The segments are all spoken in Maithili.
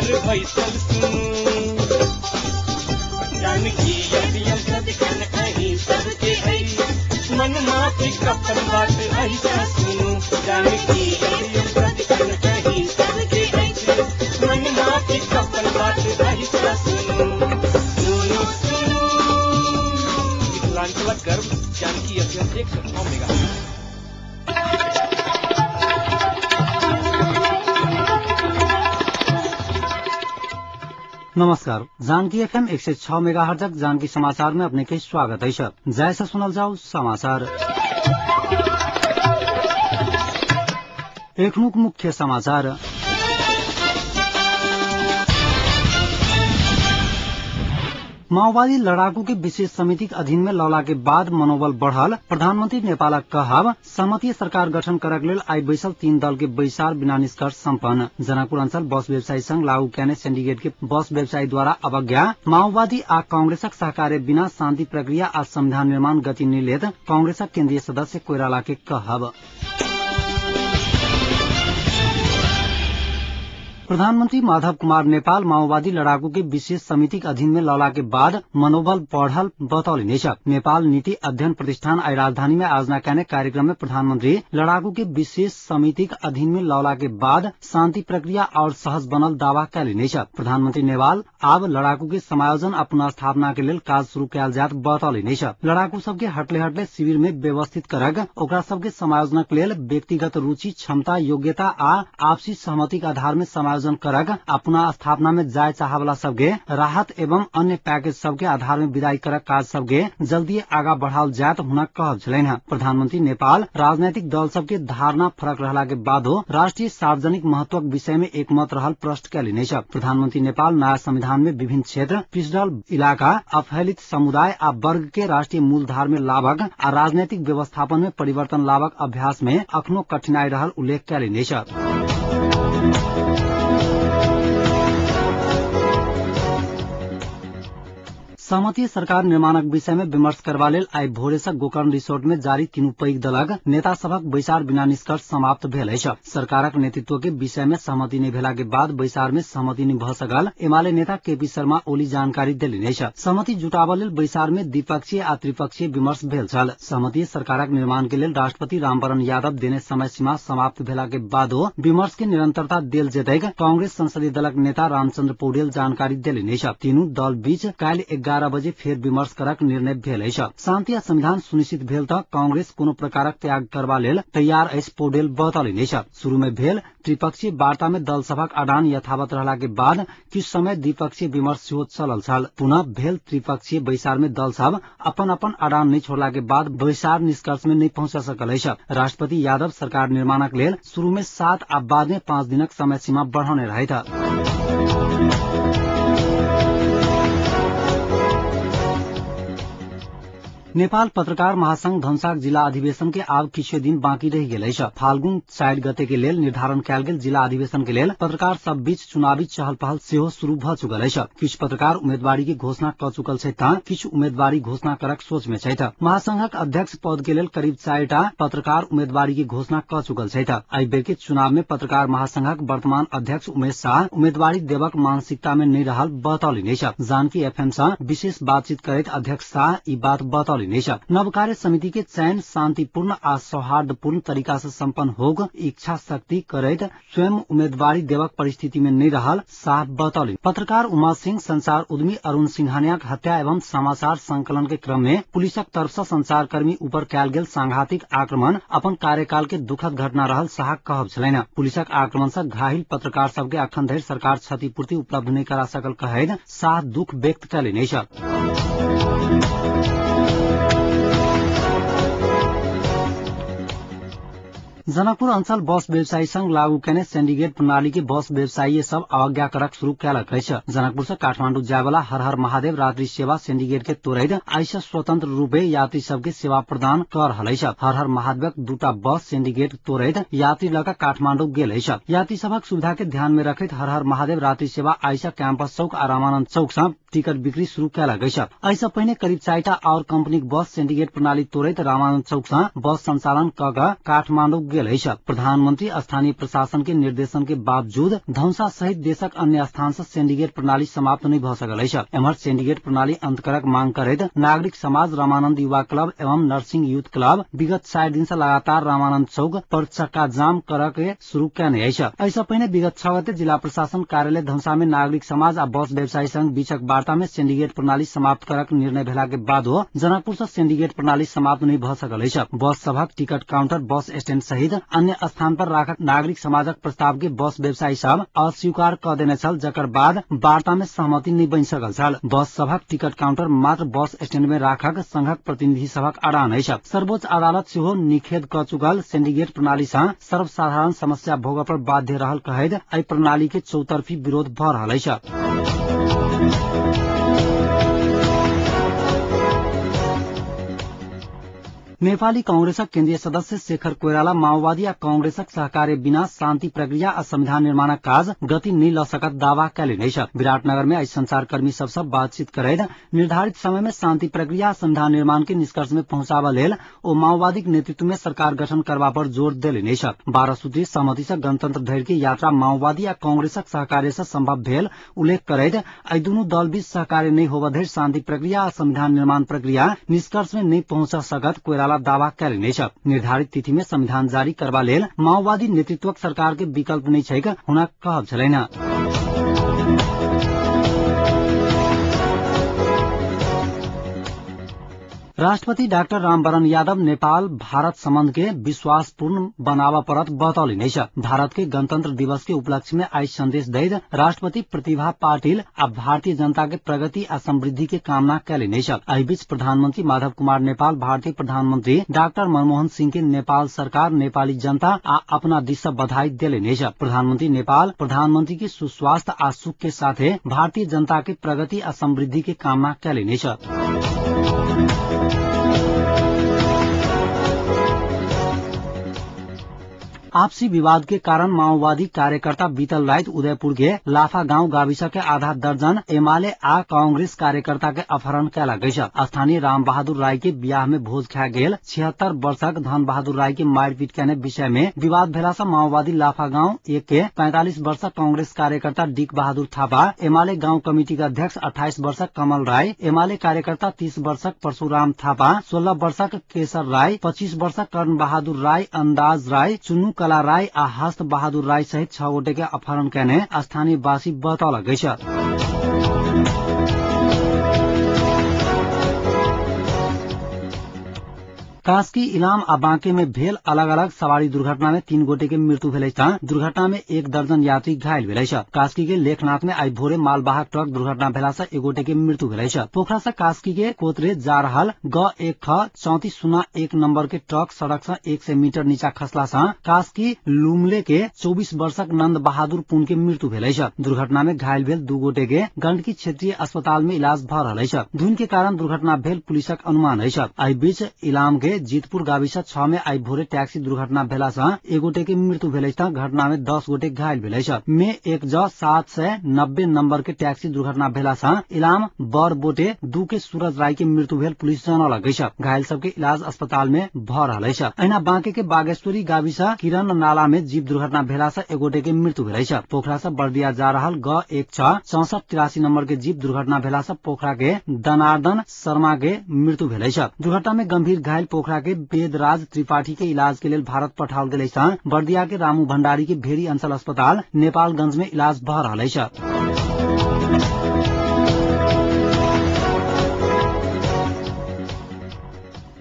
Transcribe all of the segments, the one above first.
घर बैसल सुनू। जानकी एफएम सदिखन अहीं सबके अछि, मन माफिक अपन बात अहिसँ सुनू। जानकी एफएम सदिखन अहीं सबके अछि, मन माफिक अपन बात अहिसँ सुनू। सुनू सुनू मिथिलांचलक गर्व जानकी एफएम 106 मेगा। नमस्कार, जानकी एफएम 106 मेगाहर्जक जानकी समाचार में अपने के स्वागत है। जय से सुनल जाओ समाचार। एखनुक मुख्य समाचार। माओवादी लड़ाकू के विशेष समिति के अधीन में लौला के बाद मनोबल बढ़ल प्रधानमंत्री नेपालक कहब। सहमति सरकार गठन करक लेल आई बैसल तीन दल के बैसार बिना निष्कर्ष सम्पन्न। जनकपुर अंचल बस व्यवसायी संघ लागू कयने सिंडिकेट के बस व्यवसायी द्वारा अवज्ञा। माओवादी आ कांग्रेसक सहकार्य बिना शांति प्रक्रिया आ संविधान निर्माण गति नहि लेत कांग्रेसक केन्द्रीय सदस्य कोइराला के कहब। प्रधानमंत्री माधव कुमार नेपाल माओवादी लड़ाकू के विशेष समिति के अधीन में लौला के बाद मनोबल बढ़ल बतौलनि। नेपाल नीति अध्ययन प्रतिष्ठान आई राजधानी में आयोजना कयने कार्यक्रम में प्रधानमंत्री लड़ाकू के विशेष समिति के अधीन में लौला के बाद शांति प्रक्रिया और सहज बनल दावा कयलनि। प्रधानमंत्री नेपाल आब लड़ाकू के समायोजन आ पुनर्स्थापना के लेल काज शुरू कयल जायत बतौलनि। लड़ाकू सबके हटले हटले शिविर में व्यवस्थित करक ओकरा सबके समायोजनक लेल व्यक्तिगत रुचि, क्षमता, योग्यता आ आपसी सहमति के आधार में समायोजन करक आ पुनः स्थापना में जाय चाहवला सबके राहत एवं अन्य पैकेज सबके आधार में विदाई करक काज सबके जल्दी आगा बढ़ाओल जायत हुनक कहब छलनि। प्रधानमंत्री नेपाल राजनैतिक दल सबके धारणा फरक रहला के बादो राष्ट्रीय सार्वजनिक महत्वक विषय में एकमत रहल प्रश्न कयलनि। प्रधानमंत्री नेपाल नया संविधान में विभिन्न क्षेत्र, पिछड़ल इलाका, अपहेलित समुदाय आ वर्ग के राष्ट्रीय मूलधार में लाभक आ राजनैतिक व्यवस्थापन में परिवर्तन लाभक अभ्यास में अखनो कठिनाई रहल उल्लेख कयलनि। सहमति सरकार निर्माणक विषय में विमर्श करबा लेल आई भोरे से गोकर्ण रिसोर्ट में जारी तीनू पैघ दलक नेता सभक बैसार बिना निष्कर्ष समाप्त भेल अछि। सरकारक नेतृत्व के विषय में सहमति नहि भेला के बाद बैसार में सहमति नहि भ सकल एमाले नेता केपी शर्मा ओली जानकारी देलनि अछि। सहमति जुटाबऽ लेल बैसार में द्विपक्षीय आ त्रिपक्षीय विमर्श भेल छल। सहमति सरकारक निर्माण के लेल राष्ट्रपति रामवरण यादव देने समय सीमा समाप्त भेला के बादो विमर्श के निरंतरता देल जेतैक कांग्रेस संसदीय दलक नेता रामचंद्र पौडेल जानकारी देलनि अछि। तीनू दल बीच काल्हि 11 बजे फेर विमर्श करक निर्णय भेल अछि। शांति आ संविधान सुनिश्चित भेल त कांग्रेस कोनो प्रकारक त्याग करबा लेल तैयार अछि पौडेल बतौलनि अछि। शुरू में भेल त्रिपक्षीय वार्ता में दल सभक अडान यथावत रहला के बाद किछु समय द्विपक्षीय विमर्श सेहो चलल छल। पुनः भेल त्रिपक्षीय बैसार में दल सब अपन अपन अडान नहि छोड़ला के बाद बैसार निष्कर्ष में नहि पहुंच सकल अछि। राष्ट्रपति यादव सरकार निर्माणक लेल शुरू में 7 आ बाद में 5 दिनक समय सीमा बढ़ौने रहथि। नेपाल पत्रकार महासंघ धनसाक जिला अधिवेशन के आब किछु दिन बाँकी रहि गेल अछि। फाल्गुन 4 गते के लेल निर्धारण कयल गेल जिला अधिवेशन के लेल पत्रकार सब बीच चुनावी चहल पहल सेहो शुरू भ चुकल अछि। किछु पत्रकार उम्मीदवारी के घोषणा क चुकल छथि त किछु उम्मीदवारी घोषणा करक सोच में छथि। महासंघक अध्यक्ष पद के लेल करीब 4टा पत्रकार उम्मीदवारी के घोषणा क चुकल छथि। एहि बेर के चुनाव में पत्रकार महासंघक वर्तमान अध्यक्ष उमेश शाह उम्मीदवारी देबक मानसिकता में नहि रहल बतौलनि अछि। जानकी एफएम सँ विशेष बातचीत करैत अध्यक्ष शाह ई बात बतौलनि। नव कार्य समिति के चयन शांतिपूर्ण आ सौहार्दपूर्ण तरीका से सम्पन्न होग इच्छा शक्ति करैत स्वयं उम्मीदवारी देवक परिस्थिति में नहि रहल साफ बतौलनि। पत्रकार उमा सिंह, संचार उद्यमी अरुण सिंघानियाक हत्या एवं समाचार संकलन के क्रम में पुलिसक तरफ से संचारकर्मी ऊपर कयल गेल सांघातिक आक्रमण अपन कार्यकाल के दुखद घटना रहल शाह कहब छलनि। पुलिसक आक्रमण से घायल पत्रकार सबके अखन धरि सरकार क्षतिपूर्ति उपलब्ध नहि करा सकल कहैत शाह दुख व्यक्त कयलनि अछि। जनकपुर अंचल बस व्यवसायी संघ लागू केने सिंडिकेट प्रणाली के बस व्यवसायी सब अवज्ञा करक शुरू कयलक अछि। जनकपुर से काठमांडू जायवाला हर हर महादेव रात्रि सेवा सिंडिकेट के तोड़ैत आइ से स्वतंत्र रूपे यात्री सबके सेवा प्रदान कर रहल अछि। हर हर महादेवक दूटा बस सिंडिकेट तोड़ैत यात्री लऽ कऽ काठमांडू गेल अछि। यात्री सभक सुविधा के ध्यान में रखैत हर हर महादेव रात्रि सेवा आइ से कैंपस चौक आ रामानंद चौक से टिकट बिक्री शुरू कयलक अछि। एहि से पहिने करीब 4टा और कंपनीक बस सिंडिकेट प्रणाली तोड़ैत रामानंद चौक से बस संचालन कऽ काठमांडू गेल अछि। प्रधानमंत्री स्थानीय प्रशासन के निर्देशन के बावजूद धनुषा सहित देशक अन्य स्थान से सिंडिकेट प्रणाली समाप्त नहि भऽ सकल अछि। एम्हर सिंडिकेट प्रणाली अंत करक मांग करैत नागरिक समाज, रामानंद युवा क्लब एवं नर्सिंग यूथ क्लब विगत 4 दिन से लगातार रामानंद चौक पर चक्का जाम करऽ के शुरू कयने अछि। एहिसँ पहिने विगत 6 गते जिला प्रशासन कार्यालय धनुषा में नागरिक समाज आ बस व्यवसायी संघ बीचक वार्ता में सिंडिकेट प्रणाली समाप्त करक निर्णय भेला के बादो जनकपुर से सिंडिकेट प्रणाली समाप्त नहि भऽ सकल अछि। बस सभक टिकट काउंटर, बस स्टैंड सहित अन्य स्थान पर राखक नागरिक समाजक प्रस्ताव के बस व्यवसायी सब अस्वीकार कऽ देने छल, जकर बाद वार्ता में सहमति नहि बनि सकल छल। बस सभक टिकट काउंटर मात्र बस स्टैंड में राखक संघक प्रतिनिधि सभक अड़ान अछि। सर्वोच्च अदालत सेहो निषेध कऽ चुकल सिंडिकेट प्रणाली सँ सर्वसाधारण समस्या भोगऽ पर बाध्य रहल कहैत एहि प्रणाली के चौतर्फी विरोध भऽ रहल अछि। नेपाली कांग्रेसक केन्द्रीय सदस्य शेखर कोइराला माओवादी आ कांग्रेसक सहकार्य बिना शान्ति प्रक्रिया आ संविधान निर्माणक काज गति नहि लऽ सकत दावा कयलनि अछि। विराटनगर में आइ संचारकर्मी सबसँ बातचीत करैत निर्धारित समय में शान्ति प्रक्रिया आ संविधान निर्माण के निष्कर्ष में पहुंचाबऽ लेल ओ माओवादीक नेतृत्व में सरकार गठन करबा पर जोर देलनि अछि। 12 सूत्री सहमति सँ गणतंत्र धरि के यात्रा माओवादी आ कांग्रेसक सहकार्य सँ संभव भेल उल्लेख करैत एहि दुनू दल बीच सहकार्य नहि होबऽ धरि शान्ति प्रक्रिया आ संविधान निर्माण प्रक्रिया निष्कर्ष में नहि पहुंच सकत कोइराला दावा कयलनि अछि। निर्धारित तिथि में संविधान जारी करबा लेल माओवादी नेतृत्वक सरकार के विकल्प नहि छैक हुनक कहब छलनि। राष्ट्रपति डाक्टर रामवरण यादव नेपाल भारत संबंध के विश्वासपूर्ण बनावा परत बतौलनि अछि। भारत के गणतंत्र दिवस के उपलक्ष्य में आइ संदेश दैत राष्ट्रपति प्रतिभा पाटिल आ भारतीय जनता के प्रगति आ समृद्धि के कामना कयलनि अछि। एहि बीच प्रधानमंत्री माधव कुमार नेपाल भारतीय प्रधानमंत्री डाक्टर मनमोहन सिंह के नेपाल सरकार, नेपाली जनता आ अपना दिस सँ बधाई देलनि अछि। प्रधानमंत्री नेपाल प्रधानमंत्री के सुस्वास्थ्य आ सुख के साथे भारतीय जनता के प्रगति आ समृद्धि के कामना कयलनि अछि। आपसी विवाद के कारण माओवादी कार्यकर्ता बीतल राति उदयपुर के लाफा गांव गाविस के आधा दर्जन एमाले आ कांग्रेस कार्यकर्ता के अपहरण कयलक अछि। स्थानीय राम बहादुर राय के बियाह में भोज खा गेल 76 वर्षक धन बहादुर राय के मारपीट केने विषय में विवाद भेला से माओवादी लाफा गांव 1 के 45 वर्षक कांग्रेस कार्यकर्ता डिक बहादुर थापा, एमाले गांव कमिटी के अध्यक्ष 28 वर्षक कमल राय, एमाले कार्यकर्ता 30 वर्षक परशुराम थापा, 16 वर्षक केशर राय, 25 वर्षक कर्ण बहादुर राय, अंदाज राय, चुन्नू कला राय आ हस्त बहादुर राय सहित 6 गोटे के अपहरण केने स्थानीय वासी बतौलक अछि। कास्की, इलाम आ बांके में भेल अलग अलग सवारी दुर्घटना में 3 गोटे के मृत्यु भेल अछि। दुर्घटना में 1 दर्जन यात्री घायल भेल अछि। कास्की के लेखनाथ में आइ भोरे मालवाहक ट्रक दुर्घटना भेला से 1 गोटे के मृत्यु भेल अछि। पोखरा से कास्की के कोतरे जा रहल ग 1 ख 3401 नंबर के ट्रक सड़क से 100 मीटर नीचा खसला से कास्की लुमले के 24 वर्षक नंद बहादुर पुन के मृत्यु भेल अछि। दुर्घटना में घायल भेल 2 गोटे के गंडकी क्षेत्रीय अस्पताल में इलाज भऽ रहल अछि। धुन के कारण दुर्घटना भेल पुलिसक अनुमान अछि। एहि बीच इलाम के जीतपुर गाविस 6 में आइ भोरे टैक्सी दुर्घटना भेला से 1 गोटे के मृत्यु भेल अछि। घटना में 10 गोटे घायल भेल अछि। मे 1 ज 790 नंबर के टैक्सी दुर्घटना भेला से इलाम बर बोटे 2 के सूरज राय के मृत्यु भेल पुलिस जनौलक अछि। घायल सबके इलाज अस्पताल में भऽ रहल अछि। अहिना बांके के बागेश्वरी गाविस किरण नाला में जीप दुर्घटना भेला से 1 गोटे के मृत्यु भेल अछि। पोखरा से बर्दिया जा रहल ग 1 6 6483 नंबर के जीप दुर्घटना भेला से पोखरा के दनार्दन शर्मा के मृत्यु भेल अछि। दुर्घटना में गंभीर घायल पोखरा के वेदराज त्रिपाठी के इलाज के लेल भारत पठाओल गेल अछि। बर्दिया के रामू भंडारी के भेरी अंचल अस्पताल नेपालगंज में इलाज भऽ रहल अछि।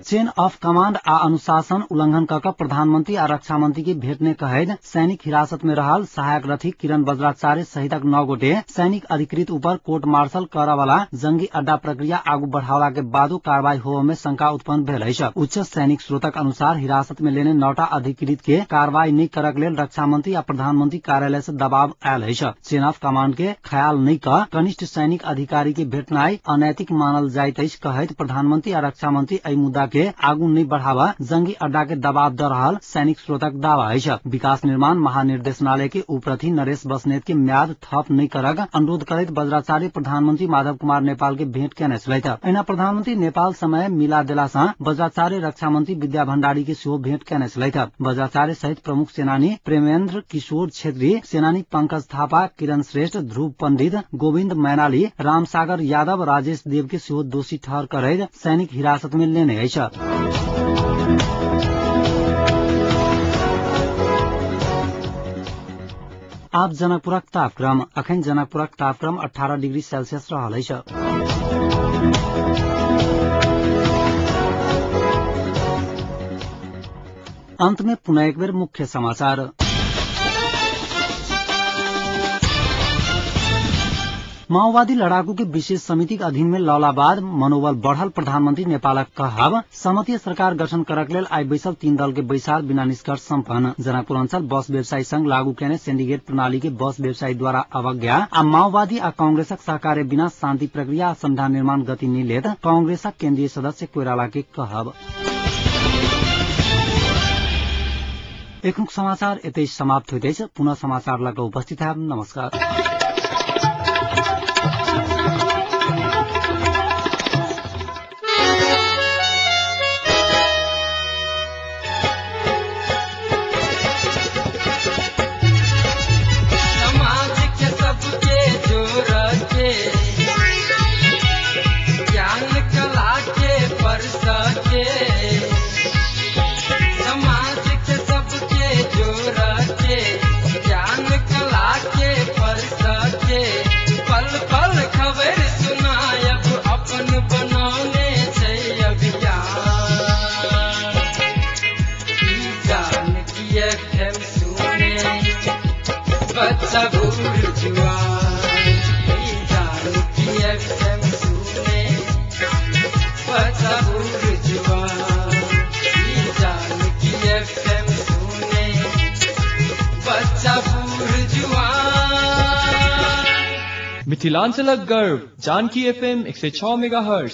चेन ऑफ कमांड आ अनुशासन उल्लंघन कऽ प्रधानमंत्री आ रक्षा मंत्री के भेटने कहैत सैनिक हिरासत में रहल सहायक रथी किरण बज्राचार्य सहितक 9 गोटे सैनिक अधिकृत ऊपर कोर्ट मार्शल करऽ वाला जंगी अड्डा प्रक्रिया आगू बढ़ावला के बादो कार्रवाई होबय में शंका उत्पन्न भेल अछि। उच्च सैनिक स्रोतक अनुसार हिरासत में लेने 9टा अधिकृत के कार्रवाई नहि करक लेल रक्षा मंत्री आ प्रधानमंत्री कार्यालय से दबाव आयल अछि। चेन ऑफ कमांड के ख्याल नहि कऽ कनिष्ठ सैनिक अधिकारी के भेटनाइ अनैतिक मानल जाइत अछि कहैत प्रधानमंत्री आ रक्षा मंत्री एहि मुद्दा के के आगू नहि बढ़ावा जंगी अड्डा के दबाव द रहल सैनिक स्रोतक दावा अछि। विकास निर्माण महानिर्देशनालय के उपप्रथी नरेश बस्नेत के म्याद थप नहि करक अनुरोध करैत वज्राचार्य प्रधानमंत्री माधव कुमार नेपाल के भेंट केने छलथि। एहिना प्रधानमंत्री नेपाल समय मिला देला सँ वज्राचार्य रक्षा मंत्री विद्या भण्डारी के सेहो भेंट केने छलथि। वज्राचार्य सहित प्रमुख सेनानी प्रेमेन्द्र किशोर छेत्री, सेनानी पंकज थापा, किरण श्रेष्ठ, ध्रुव पंडित, गोविन्द मैनाली, रामसागर यादव, राजेश देव के सेहो दोषी ठहर करैत सैनिक हिरासत में लेने अछि। आब जनकपुरक तापक्रम। अखन जनकपुरक तापक्रम 18 डिग्री सेल्सियस रहल अछि। अंत में पुनः एक बेर मुख्य समाचार। माओवादी लड़ाकू के विशेष समिति के अधीन में लौलाबाद मनोबल बढ़ल प्रधानमंत्री नेपालक कहब। सहमतीय सरकार गठन करक लेल आइ बैसल तीन दल के बैसार बिना निष्कर्ष सम्पन्न। जनकपुर अंचल बस व्यवसायी संघ लागू केने सिंडिकेट प्रणाली के बस व्यवसायी द्वारा अवज्ञा आ माओवादी आ कांग्रेसक सहकार्य बिना शांति प्रक्रिया आ संविधान निर्माण गति नहि लेत कांग्रेसक केन्द्रीय सदस्य कोइराला के कहब। एखनुक समाचार एतै समाप्त होइत अछि। पुनः समाचार लग उपस्थित हैब। नमस्कार। मिथिलांचलक गर्व जानकी एफएम 106 मेगाहर्ट्ज।